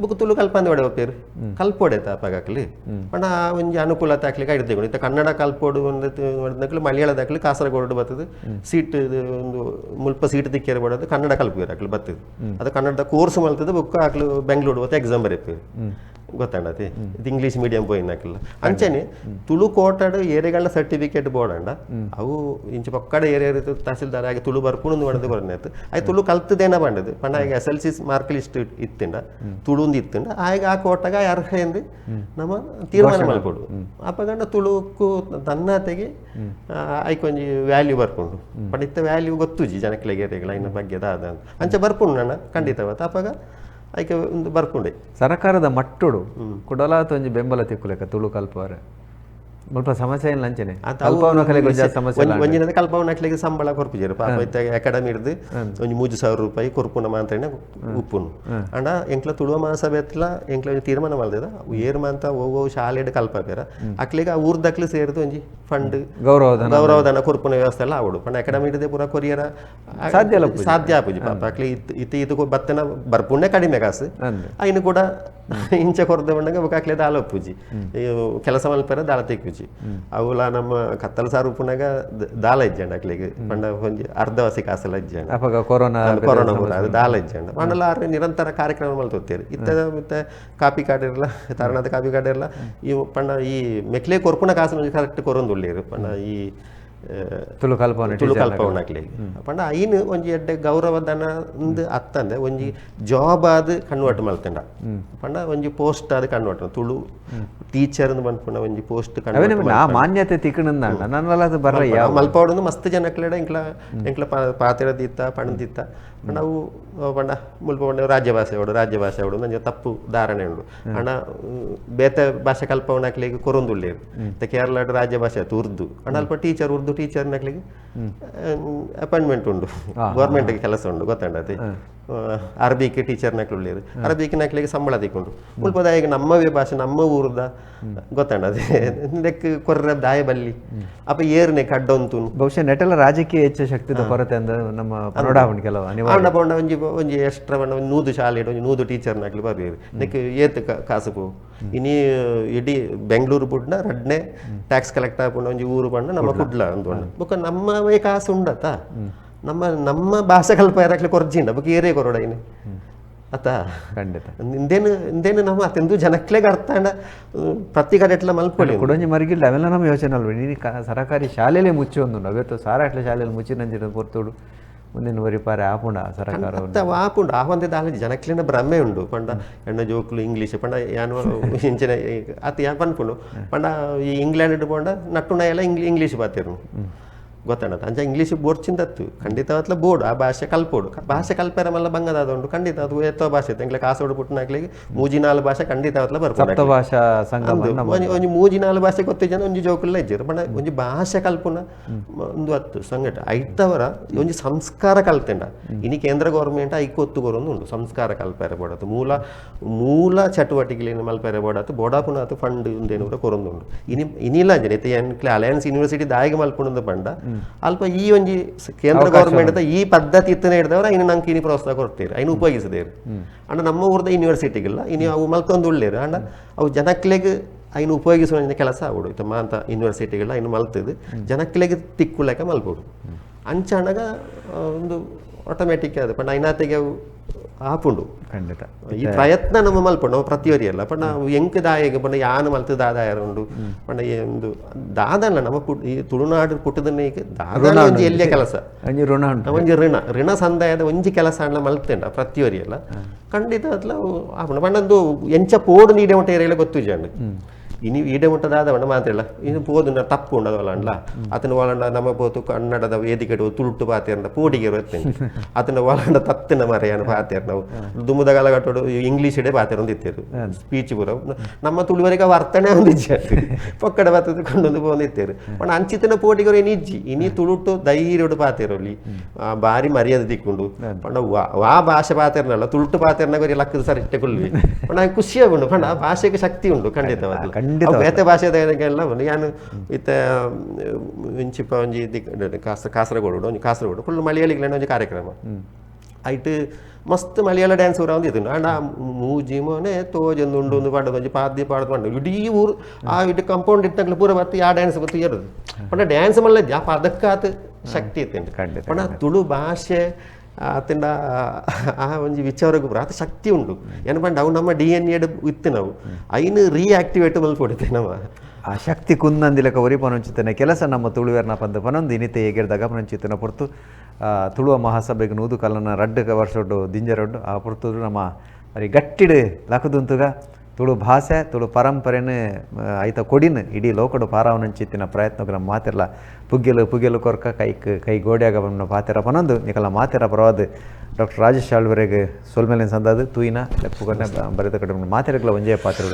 ಬುಕ್ ತುಳು ಕಲ್ಪಂದ ಒಡೆ ಪೇರು ಕಲ್ಪೊಡೆ ತಾಪಾಗಕ್ಲಿ ಪಂಡ ಆ ಒಂಜಿ ಅನುಕೂಲತೆ ಹಾಕ್ಲಿಕ್ಕೆ ಐಡ್ದೆ. ಇತ್ತೆ ಕನ್ನಡ ಕಲ್ಪೊಡು ಒಂದು ಮಲಯಾಳದಾಕ್ಲಿ ಕಾಸರಗೋಡು ಬರ್ತದೆ ಸೀಟ್ ಒಂದು ಮುಲ್ಪ ಸೀಟ್ ತಿಕ್ಕೇರು ಬಡೋದು ಕನ್ನಡ ಕಲ್ಪೇರು ಹಾಕ್ಲಿ ಬರ್ತದೆ ಅದು ಕನ್ನಡದ ಕೋರ್ಸ್ ಮಲ್ತದೆ ಬುಕ್ ಹಾಕ್ಲು ಬೆಂಗಳೂರು ಬತ್ತೆ ಎಕ್ಸಾಮ್ ಬರೀಪೇರು ಗೊತ್ತಂಡತಿ. ಇದು ಇಂಗ್ಲೀಷ್ ಮೀಡಿಯಂ ಪೋಯಿನಾಕಿಲ್ಲ ಅಂಚನೆ ತುಳು ಕೋಟಡ್ ಏರೆಗಳ ಸರ್ಟಿಫಿಕೇಟ್ ಬೋಡಂಡ ಅವು ಇಂಚ ಪಕ್ಕಡ ಏರಿಯ ತಹಸೀಲ್ದಾರ್ ಆಗಿ ತುಳು ಬರ್ಪುಣು ಪಂಡದು ಕೊರನಾಯ್ತು ಆಯ್ ತುಳು ಕಲ್ತದೇನ ಪಂಡದು ಪಂಡ ಆಗ SLC mark list ಇತ್ತಿಂಡ ತುಳುಂದು ಇತ್ತಿಂಡ ಆಗ ಆ ಕೋಟಗ ಅರ್ಹ ಎಂದು ನಮ್ಮ ತೀರ್ಮಾನ ಮಲ್ಪೊಡು. ಅಪಗಂಡ ತುಳುಕು ತನ್ನತೆಗೆ ಐಕೊಂಜಿ ವ್ಯಾಲ್ಯೂ ಬರ್ಪುಂಡು ಪಂಡ ಇತ್ತ ವ್ಯಾಲ್ಯೂ ಗೊತ್ತುಜಿ ಜನಕ್ಲೆಗೆ ಏರೆಗಳ ಇನ್ನ ಬಗ್ಗೆ ದಾದ ಅಂಚ ಬರ್ಪುಂಡು ನನ್ನ ಖಂಡಿತವಾದ ಅಪಗ ಐಕೆ ಒಂದು ಬರ್ಪುಂಡೆ. ಸರಕಾರದ ಮಟ್ಟುಡು ಕುಡಲಾತ ಒಂಜಿ ಬೆಂಬಲ ತಿಕ್ಕುಲೆಕ್ಕ ತುಳು ಕಲ್ಪವರೆ ಮುಲ್ಪ ಸಮಸ್ಯೆ ಇಲ್ಲ ಅಂಚನೆ ಸಮಸ್ಯೆ ಒಂಜಿನದ ಕಲ್ಪವನಕ್ಲೆಗೆ ಸಂಬಳ ಕೊರ್ಪುಜೆರ್ ಪಾಪ ಇತ್ತೆ ಅಕಾಡೆಮಿ ಹಿಡ್ದು ಒಂಜಿ 3000 ರೂಪಾಯಿ ಕೊರ್ಪುನ ಮಾತ್ರನೇ ಉಪ್ಪುನು. ಅಂಡ ಎಂಕ್ಲ ತುಳುವ ಮಹಾಸಭೆತ್ಲ ಎಂಕ್ಲ ಒಂಜಿ ತೀರ್ಮಾನ ಮಲ್ದದ ಏರ್ ಮಾಂತ ಒವ್ವು ಶಾಲೆಡ್ ಕಲ್ಪಪೇರ ಅಕ್ಲೆಗ್ ಆ ಊರ್ದಕ್ಲು ಸೇರ್ದು ಒಂಜಿ ಫಂಡ್ ಗೌರವಧನ ಕೊರ್ಪುನ ವ್ಯವಸ್ಥೆ ಎಲ್ಲ ಆವಡು. ಪಂಡ ಅಕಾಡೆಮಿ ಹಿಡ್ದೆ ಪೂರ ಕೊರಿಯರ ಸಾಧ್ಯ ಸಾಧ್ಯ ಆಪುಜಿ ಪಾಪ ಅಕ್ಲೆ ಇತ್ತೆ ಇದು ಬತ್ತನ ಬರ್ಪುಣೆ ಕಡಿಮೆ ಕಾಸು ಐನು ಕೂಡ ಇಂಚ ಕೊರ್ದ ಬಂಡಗ ಬೊಕ ದಾಲ ಒಪ್ಪುಜಿ ಕೆಲಸ ಮಲ್ಪೆರೆ ದಾಲ ತೆಕ್ಕುಜಿ ಅವುಲ ನಮ್ಮ ಕತ್ತಲ ಸಾರು ಉಪ್ಪುನಾಗ ದಾಲ ಇಜ್ಜಂಡ ಅಕ್ಲೆಗ್ ಪಂಡ ಒಂಜಿ ಅರ್ಧವಾಸಿ ಕಾಸೆಲ್ಲ ಇಜ್ಜಂಡ ಅಪಗ ಕೊರೋನಾ ಕೊರೋನಾ ಪೂರ ಅದು ದಾಲ ಇಜ್ಜಂಡ ಪಂಡಲ ಆರು ನಿರಂತರ ಕಾರ್ಯಕ್ರಮ ಮಲ್ತೊತ್ತೇರು ಇತ್ತ ಮತ್ತೆ ಕಾಪಿ ಕಾಡಿರಲ್ಲ ತಾರನಾಥ ಕಾಪಿ ಕಾಡಿರಲ್ಲ ಈ ಪಂಡ ಈ ಮೆಕ್ಲೆ ಕೊರ್ಪುನ ಕಾಸು ಕರೆಕ್ಟ್ ಕೊರೊಂದುಳ್ಳೇರು ಪಂಡ ಈ ತುಳು ಕಲ್ಪವನ ತುಳು ಕಲ್ಪವನಕ್ಲೆಗ್ ಪಂಡ ಐನ್ ಒಂಜಿ ಎಡ್ಡೆ ಗೌರವಧನ ಇಂದ್ ಅತ್ತಂದೆ ಒಂಜಿ ಜಾಬ್ ಆದ್ ಕನ್ವರ್ಟ್ ಮಲ್ತಂಡ ಪಂಡ ಒಂಜಿ ಪೋಸ್ಟ್ ಆದ್ ಕನ್ವರ್ಟ್ ತುಳು ಟೀಚರ್ ಪನ್ಪುನ ಒಂಜಿ ಪೋಸ್ಟ್ ಕನ್ವರ್ಟ್ ಮಾನ್ಯತೆ ತಿಕ್ಕಣಂದ ನನ್ನಲ್ಲ ಅದು ಬರ್ರ ಮಲ್ಪವಡು ಮಸ್ತ್ ಜನಕ್ಲೆಡ ಎಂಕ್ಲ ಎಂಕ್ಲ ಪಾತೆರ ದಿತ್ತ ಪಣದಿತ್ತ ಪಂಡ ಅವು ಪಂಡ ಮುಲ್ಪ ಪಂಡ ರಾಜ್ಯ ಭಾಷೆ ಅವಡು ರಾಜ್ಯ ಭಾಷೆ ಅವಡು ನಂಜೆ ತಪ್ಪು ಧಾರಣೆ ಉಂಡು ಅಣ್ಣ ಬೇತೆ ಭಾಷೆ ಕಲ್ಪವನಕ್ಲೆಗ್ ಕೊರೊಂದುಳ್ಳೇರು ಮತ್ತೆ ಕೇರಳಡ್ ರಾಜ್ಯ ಭಾಷೆ ಆತು ಉರ್ದು ಅಣ್ಣ ಅಲ್ಪ ಟೀಚರ್ ಉರ್ದು ಟೀಚರ್ ನಕ್ಲೆಗ್ ಅಪಾಯಿಂಟ್ಮೆಂಟ್ ಉಂಡು ಗೌರ್ಮೆಂಟ್ ಕೆಲಸ ಉಂಡು ಗೊತ್ತಂಡ ಅದು ಅರಬಿಕ್ ಟೀಚರ್ ನಕ್ಲು ಉಳ್ಳೇರು ಅರಬಿಕ್ ನಕ್ಲೆಗ್ ಸಂಬಳ ತಿಕ್ಕೊಂಡು ಮುಲ್ಪದ ಈಗ ನಮ್ಮವೇ ಭಾಷೆ ನಮ್ಮ ಊರ್ದ ಗೊತ್ತಂಡ ಅದೇ ನೆಕ್ ಕೊರ್ರ ದಾಯ ಬಲ್ಲಿ ಅಪ್ಪ ಏರ್ನೆ ಕಡ್ಡೊಂತು ಬಹುಶಃ ನೆಟೆಲ್ಲ ರಾಜಕೀಯ ಹೆಚ್ಚು ಶಕ್ತಿದ ಕೊರತೆ ಅಂದ್ರೆ ನಮ್ಮ ನೋಡಾವಣ್ ಕೆಲವು ಅನಿವಾರ್ಯ ಆಂಡ ಪಂಡ ಒಂಜಿ ಒಂಜಿ ಎಕ್ಸ್ಟ್ರಾ ಪಂಡ ಒಂಜಿ ನೂದು ಶಾಲೆ ಒಂಜಿ ನೂದು ಟೀಚರ್ ನಕ್ಲು ಬರ್ವೇರು ನೆಕ್ ಏತ್ ಕಾಸು ಪೋ ಇನಿ ಇಡೀ ಬೆಂಗಳೂರು ಬುಡ್ನ ರಡ್ನೆ ಟ್ಯಾಕ್ಸ್ ಕಲೆಕ್ಟ್ ಆಪುಂಡ ಒಂಜಿ ಊರು ಪಂಡ ನಮ್ಮ ಕುಡ್ಲ ಅಂದ್ಕೊಂಡ ಬೊಕ್ಕ ನಮ್ಮವೇ ಕಾಸು ಉಂಡತ ನಮ್ಮ ನಮ್ಮ ಭಾಷೆ ಕಲ್ಪ ಯಾರಾಕ್ಲೆ ಕೊರ್ಜಿಂಡ ಬೊಕ್ಕ ಏರೇ ಕೊರೊಡ ಇನಿ ಅತ್ತ ಖಂಡಿತ ಇಂದೇನು ಇಂದೇನು ನಮ್ಮ ಅತ್ತೆಂದು ಜನಕ್ಲೆಗ್ ಅರ್ಥ ಆಂಡ ಪ್ರತಿ ಕಡೆ ಎಟ್ಲ ಮಲ್ಪೊಳಿ ಕುಡೊಂಜಿ ಮರಿಗಿಲ್ಲ ಅವೆಲ್ಲ ನಮ್ಮ ಯೋಚನೆ ಅಲ್ವ ನೀನು ಸರಕಾರಿ ಶಾಲೆಲೇ ಮುಚ್ಚಿ ಒಂದು ಅವೆತ್ತು ಸಾರಾಟ್ಲೆ ಶಾಲೆಯಲ್ಲಿ ಮುಚ್ಚಿ ನಂಜಿನ ಪೊರ್ತುಡು ಮುಂದಿನ ವರಿಪಾರೆ ಆಪುಂಡ ಸರಕಾರ ಅತ್ತ ಆಪುಂಡು ಆ ಒಂದೇ ದಾಲ ಜನಕ್ಲೆನ ಭ್ರಮೆ ಉಂಡು ಪಂಡ ಎಣ್ಣ ಜೋಕ್ಲು ಇಂಗ್ಲೀಷ್ ಪಂಡ ಯಾನು ಇಂಚಿನ ಅತ್ತ ಯಾನ್ ಪನ್ಪುಂಡು ಪಂಡ ಈ ಇಂಗ್ಲೆಂಡ್ ಪೋಂಡ ನಟ್ಟುನ ಎಲ್ಲ ಇಂಗ್ಲೀಷ್ ಬಾತಿರ್ನು ಗೊತ್ತಣ್ಣ ಅಂಚ ಇಂಗ್ಲೀಷ್ ಬೋರ್ಚಿಂದತ್ತು ಖಂಡಿತವಾತ್ಲ ಬೋರ್ಡ್ ಆ ಭಾಷೆ ಕಲ್ಪೋಡು ಭಾಷೆ ಕಲ್ಪೆರ ಮಲ್ಲ ಬಂಗದಾದ ಉಂಡು ಖಂಡಿತ ಅದು ಎತ್ತೋ ಭಾಷೆ ಎಂಕ್ಲೆ ಕಾಸೋಡು ಪುಟ್ಟನಾಕ್ಲಿಗೆ ಮೂಜಿ ನಾಲ್ ಭಾಷೆ ಖಂಡಿತವಾತ್ಲ ಬರ್ಪುಂಡು ಸಪ್ತಭಾಷಾ ಸಂಘ ಒಂಜಿ ಒಂಜಿ ಮೂಜಿ ನಾಲ್ ಭಾಷೆ ಗೊತ್ತಿಜ್ಜನ ಜನ ಒಂಜಿ ಜೋಕುಲ್ಲ ಇಜ್ಜೆರ್ ಪಂಡ ಒಂಜಿ ಭಾಷೆ ಕಲ್ಪುನ ಒಂದು ಹತ್ತು ಸಂಗಟ ಐತವರ ಒಂಜಿ ಸಂಸ್ಕಾರ ಕಲ್ತೆಂಡ ಇನಿ ಕೇಂದ್ರ ಗೌರ್ಮೆಂಟ್ ಐಕ್ ಒತ್ತು ಕೊರೊಂದು ಉಂಡು ಸಂಸ್ಕಾರ ಕಲ್ಪೆರೆ ಬೋಡತ್ತು ಮೂಲ ಮೂಲ ಚಟುವಟಿಕೆಲೇನು ಮಲ್ಪೆರೆ ಬೋಡತ್ತು ಬೋಡಾಪುನ ಫಂಡ್ ಉಂದೇನು ಕೂಡ ಕೊರೊಂದುಂಡು ಇನಿ ಇನಿಲ್ಲ ಅಂಜನೆ ಇತ್ತೆ ಎಂಕ್ಲೆ ಅಲಯನ್ಸ್ ಯೂನಿವರ್ಸಿಟಿ ದಾಯಿಗೆ ಮಲ್ಪುಣಂದು ಪಂಡ ಅಲ್ಪ ಈ ಒಂಜಿ ಕೇಂದ್ರ ಗೌರ್ಮೆಂಟ್ ಈ ಪದ್ಧತಿ ಇತ್ತನೇ ಹಿಡಿದವರು ಇನ್ನು ನಂಗೆ ಇನಿ ಪ್ರೋತ್ಸಾಹ ಕೊಡ್ತೀರಿ ಐನು ಉಪಯೋಗಿಸದೇರು ಅಂಡ ನಮ್ಮ ಊರ್ದ ಯೂನಿವರ್ಸಿಟಿಗಿಲ್ಲ ಇನಿ ಅವು ಮಲ್ತೊಂದು ಉಳ್ಳೇರು ಅಂಡ ಅವು ಜನಕ್ಲೆಗ್ ಐನು ಉಪಯೋಗಿಸುವ ಕೆಲಸ ಆವಡು ಇತ್ತ ಮಾಂತ ಯೂನಿವರ್ಸಿಟಿಗಳ ಐನು ಮಲ್ತದು ಜನಕ್ಲೆಗ್ ತಿಕ್ಕುಲೆಕ ಮಲ್ಪೋಡು ಅಂಚಾಣಗ ಒಂದು ಆಟೋಮ್ಯಾಟಿಕ್ ಅದು ಪಂಡ ಐನಾತೆಗೆ ಅವು ಆಪುಂಡು ಖಂಡಿತ ಈ ಪ್ರಯತ್ನ ನಮ್ಮ ಮಲ್ಪಂಡು ನಾವು ಪ್ರತಿಯೊರಿ ಅಲ್ಲ ಪಂಡ ಎಂಕ್ ದಾಯಗ ಪಂಡ ಯಾನು ಮಲ್ತು ದಾದಾಯರ ಉಂಡು ಪಂಡ ಒಂದು ದಾದಲ್ಲ ನಮ್ಮ ಈ ತುಳುನಾಡು ಪುಟ್ಟದನ್ನ ಈಗ ದಾದನ ಒಂಜಿ ಎಲ್ಲಿಯ ಕೆಲಸ ಒಂಜಿ ಋಣ ಉಂಟು ಒಂಜಿ ಋಣ ಋಣ ಸಂದಾಯದ ಒಂಜಿ ಕೆಲಸ ಅಣ್ಣ ಮಲ್ತೆಂಡ ಪ್ರತಿಯೊರಿ ಅಲ್ಲ ಖಂಡಿತ ಅದ್ಲ ಆಪುಂಡು ಪಂಡಂದು ಎಂಚ ಪೋಡು ನೀಡೆ ಉಂಟು ಏರಿಯಲ್ಲ ಗೊತ್ತು ಜಂಡು ಇನಿ ಈಡೆ ಮುಟ್ಟದಾದ ಬಣ್ಣ ಮಾತಿಲ್ಲ ಇನ್ನು ಪೋದುನ ತಪ್ಪು ಉಂಡದವಲ್ಲ ಅಂಡ್ಲ ಆತನ ಒಳಂಡ ನಮ್ಮ ಪೋತು ಕನ್ನಡದ ವೇದಿಕೆ ತುಳುಟು ಪಾತಿರಂಡ ಪೋಡಿಗೆ ಇರ್ತೇನೆ ಆತನ ಒಳಂಡ ತತ್ತಿನ ಮರೆಯನ ಪಾತಿರ್ ನಾವು ದುಮ್ಮದ ಕಾಲಘಟ್ಟೋಡು ಇಂಗ್ಲೀಷ್ ಇಡೆ ಪಾತಿರ ಇತ್ತೇರು ಸ್ಪೀಚ್ ಪೂರ ನಮ್ಮ ತುಳುವರೆಗೆ ವರ್ತನೆ ಒಂದು ಇಜ್ಜಿ ಪೊಕ್ಕಡ ಬತ್ತದ ಕೊಂಡೊಂದು ಪೋಂದಿತ್ತೇರು ಪಂಡ ಅಂಚಿತನ ಪೋಟಿಗರು ಏನು ಇಜ್ಜಿ ಇನಿ ತುಳುಟು ಧೈರ್ಯಡು ಪಾತಿರಲಿ ಬಾರಿ ಮರ್ಯಾದೆ ದಿಕ್ಕೊಂಡು ಪಂಡ ವಾ ಭಾಷೆ ಪಾತಿರ್ನಲ್ಲ ತುಳುಟು ಪಾತಿರ್ನಾಗ ಲಕ್ಕದ ಸರ್ ಇಟ್ಟೆ ಕೊಲ್ವಿ ಪಂಡ ಖುಷಿ ಆಗುಂಡು ಪಂಡ ಆ ಭಾಷೆಗೆ ಶಕ್ತಿ ಉಂಡು ಖಂಡಿತವಾಗ್ಲೂ ಖಂಡಿತ ಬೇತೆ ಭಾಷೆದಾಗೆಲ್ಲ ಯಾನು ಇತ್ತ ಇಂಚಿಪ ಒಂಜಿ ಕಾಸರಗೋಡು ಒಂಜಿ ಕಾಸರಗೋಡು ಫುಲ್ ಮಲಯಾಳಿಗಳನ್ನ ಒಂಜಿ ಕಾರ್ಯಕ್ರಮ ಐಟ್ ಮಸ್ತ್ ಮಲಯಾಳ ಡ್ಯಾನ್ಸ್ ಊರ ಒಂದು ಇದು ಅಂಡ ಮೂಜಿ ಮೋನೆ ತೋಜೊಂದು ಉಂಡು ಒಂದು ಪಾಡೋದು ಒಂಜಿ ಪಾದ್ಯ ಪಾಡೋದು ಪಂಡ ಇಡೀ ಊರು ಆ ಇಡೀ ಕಂಪೌಂಡ್ ಇತ್ತಂಗ್ಲ ಪೂರ ಬತ್ತು ಆ ಡ್ಯಾನ್ಸ್ ಬತ್ತು ಏರುದು ಪಂಡ ಡ್ಯಾನ್ಸ್ ಮಲ್ಲ ಆ ಪದಕ್ಕಾತ ಶಕ್ತಿ ಇತ್ತೇನೆ ಖಂಡಿತ, ಪಂಡ ತುಳು ಭಾಷೆ ಆತಂಡ ಆ ಒಂಜಿ ವಿಚಾರಕ್ಕೆ ಪೂರ ಆತ ಶಕ್ತಿ ಉಂಡು ಏನು ಪಂಡ ಅವು ನಮ್ಮ ಡಿಎನ್ಎ ಇತ್ತು ನಾವು ಐನು ರೀಆಕ್ಟಿವೇಟ್ ಮಲ್ಪೊಡಿತೆ ನಮ್ಮ ಆ ಶಕ್ತಿ ಕುಂದಂದಿಲಕ ಒರಿ ಪನೊಂಚಿತನ ಕೆಲಸ ನಮ್ಮ ತುಳುವೆರ್ನ ಪಂದ ಪನೊಂದು ಇನಿತೆ ಎಗೆರ್ದಾಗ ಪನೊಂಚಿತನ ಪೊರ್ತು ತುಳುವ ಮಹಾಸಭೆಗೆ ನೂದು ಕಲ್ಲನ ರಡ್ಡು ವರ್ಷೊಡ್ಡು ದಿಂಜರೊಡ್ಡು ಆ ಪೊರ್ತು ನಮ್ಮ ಅರಿ ಗಟ್ಟಿಡು ಲಕದುಂತುಗ ತುಳು ಭಾಷೆ ತುಳು ಪರಂಪರೆನ ಐತ ಕೊಡಿನ ಇಡೀ ಲೋಕಡು ಪಾರಾವನಂಚಿತ್ತಿನ ಪ್ರಯತ್ನಕ್ಕೆ ನಮ್ಮ ಮಾತಿರಲ್ಲ ಪುಗ್ಗೆಲು ಪುಗ್ಗೆಲು ಕೊರ್ಕ ಕೈಕ್ ಕೈ ಗೋಡ್ಯಾಗ ಬಂದ ಪಾತಿರ ಪನೊಂದು ನಿಕಲ ಮಾತಿರ ಪರವಾದ ಡಾಕ್ಟರ್ ರಾಜೇಶ್ ಆಳ್ವರೆಗೆ ಸೊಲ್ಮೇಲಿನ ಸಂದಾದು ತೂಯಿನ ಲೆಪ್ಪುಗನೆ ಬರೆದ ಕಡೆ ಮಾತಿರಗಳ ಒಂಜೇ ಪಾತ್ರ.